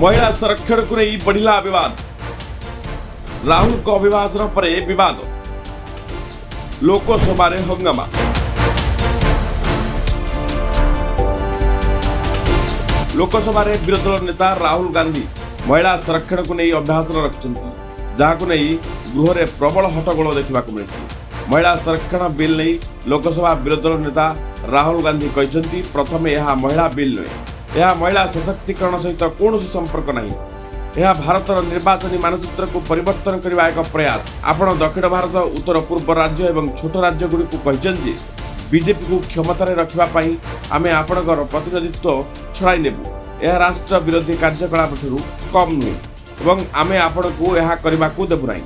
ମହିଳା ସଂରକ୍ଷଣକୁ ନେଇ ବଢ଼ିଲା ବିବାଦ। ରାହୁଲଙ୍କ ଅଭିଭାଷଣ ପରେ ବିବାଦ, ଲୋକସଭାରେ ହଙ୍ଗାମା। ଲୋକସଭାରେ ବିରୋଧୀ ଦଳ ନେତା ରାହୁଲ ଗାନ୍ଧୀ ମହିଳା ସଂରକ୍ଷଣକୁ ନେଇ ଅଭିଭାଷଣ ରଖିଛନ୍ତି, ଯାହାକୁ ନେଇ ଗୃହରେ ପ୍ରବଳ ହଟ୍ଟଗୋଳ ଦେଖିବାକୁ ମିଳିଛି। ମହିଳା ସଂରକ୍ଷଣ ବିଲ୍ ନେଇ ଲୋକସଭା ବିରୋଧୀ ଦଳ ନେତା ରାହୁଲ ଗାନ୍ଧୀ କହିଛନ୍ତି, ପ୍ରଥମେ ଏହା ମହିଳା ବିଲ୍ ନୁହେଁ। ଏହା ମହିଳା ସଶକ୍ତିକରଣ ସହିତ କୌଣସି ସମ୍ପର୍କ ନାହିଁ। ଏହା ଭାରତର ନିର୍ବାଚନୀ ମାନଚିତ୍ରକୁ ପରିବର୍ତ୍ତନ କରିବା ଏକ ପ୍ରୟାସ। ଆପଣ ଦକ୍ଷିଣ ଭାରତ, ଉତ୍ତର ପୂର୍ବ ରାଜ୍ୟ ଏବଂ ଛୋଟ ରାଜ୍ୟଗୁଡ଼ିକୁ କହିଛନ୍ତି ଯେ ବିଜେପିକୁ କ୍ଷମତାରେ ରଖିବା ପାଇଁ ଆମେ ଆପଣଙ୍କର ପ୍ରତିନିଧିତ୍ୱ ଛଡ଼ାଇ ନେବୁ। ଏହା ରାଷ୍ଟ୍ର ବିରୋଧୀ କାର୍ଯ୍ୟକଳାପଠାରୁ କମ୍ ନୁହେଁ ଏବଂ ଆମେ ଆପଣଙ୍କୁ ଏହା କରିବାକୁ ଦେବୁ ନାହିଁ।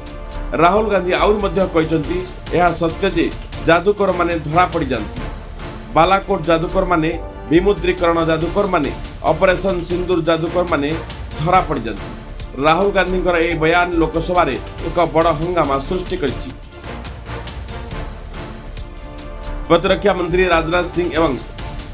ରାହୁଲ ଗାନ୍ଧୀ ଆହୁରି ମଧ୍ୟ କହିଛନ୍ତି, ଏହା ସତ୍ୟ ଯେ ଯାଦୁକରମାନେ ଧରା ପଡ଼ିଯାନ୍ତି। ବାଲାକୋଟ ଯାଦୁକରମାନେ, ବିମୁଦ୍ରୀକରଣ ଯାଦୁକରମାନେ, ଅପରେସନ ସିନ୍ଦୁର ଯାଦୁକରମାନେ ଧରା ପଡ଼ିଯାନ୍ତି। ରାହୁଲ ଗାନ୍ଧୀଙ୍କର ଏହି ବୟାନ ଲୋକସଭାରେ ଏକ ବଡ଼ ହଙ୍ଗାମା ସୃଷ୍ଟି କରିଛି। ପ୍ରତିରକ୍ଷା ମନ୍ତ୍ରୀ ରାଜନାଥ ସିଂ ଏବଂ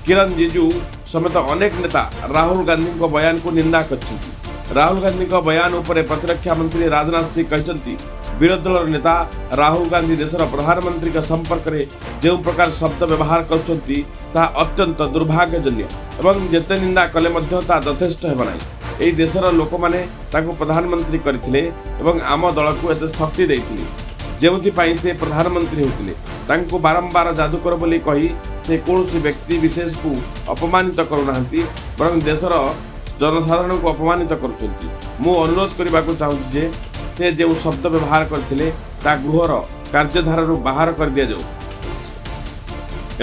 କିରଣ ରିଜିଜୁ ସମେତ ଅନେକ ନେତା ରାହୁଲ ଗାନ୍ଧୀଙ୍କ ବୟାନକୁ ନିନ୍ଦା କରିଛନ୍ତି। ରାହୁଲ ଗାନ୍ଧୀଙ୍କ ବୟାନ ଉପରେ ପ୍ରତିରକ୍ଷା ମନ୍ତ୍ରୀ ରାଜନାଥ ସିଂ କହିଛନ୍ତି, ବିରୋଧୀ ଦଳର ନେତା ରାହୁଲ ଗାନ୍ଧୀ ଦେଶର ପ୍ରଧାନମନ୍ତ୍ରୀଙ୍କ ସମ୍ପର୍କରେ ଯେଉଁ ପ୍ରକାର ଶବ୍ଦ ବ୍ୟବହାର କରୁଛନ୍ତି, ତାହା ଅତ୍ୟନ୍ତ ଦୁର୍ଭାଗ୍ୟଜନକ ଏବଂ ଯେତେ ନିନ୍ଦା କଲେ ମଧ୍ୟ ତାହା ଯଥେଷ୍ଟ ହେବ ନାହିଁ। ଏହି ଦେଶର ଲୋକମାନେ ତାଙ୍କୁ ପ୍ରଧାନମନ୍ତ୍ରୀ କରିଥିଲେ ଏବଂ ଆମ ଦଳକୁ ଏତେ ଶକ୍ତି ଦେଇଥିଲେ, ଯେଉଁଥିପାଇଁ ସେ ପ୍ରଧାନମନ୍ତ୍ରୀ ହେଉଥିଲେ। ତାଙ୍କୁ ବାରମ୍ବାର ଯାଦୁକର ବୋଲି କହି ସେ କୌଣସି ବ୍ୟକ୍ତି ବିଶେଷକୁ ଅପମାନିତ କରୁନାହାନ୍ତି, ବରଂ ଦେଶର ଜନସାଧାରଣଙ୍କୁ ଅପମାନିତ କରୁଛନ୍ତି। ମୁଁ ଅନୁରୋଧ କରିବାକୁ ଚାହୁଁଛି ଯେ ସେ ଯେଉଁ ଶବ୍ଦ ବ୍ୟବହାର କରିଥିଲେ, ତା ଗୃହର କାର୍ଯ୍ୟଧାରାରୁ ବାହାର କରିଦିଆଯାଉ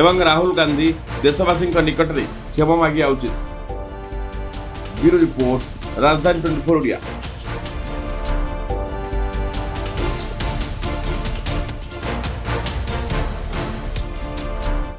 ଏବଂ ରାହୁଲ ଗାନ୍ଧୀ ଦେଶବାସୀଙ୍କ ନିକଟରେ କ୍ଷମା ମାଗିବା ଉଚିତ। ବ୍ୟୁରୋ ରିପୋର୍ଟ, ରାଜଧାନୀ 24 ଓଡ଼ିଆ।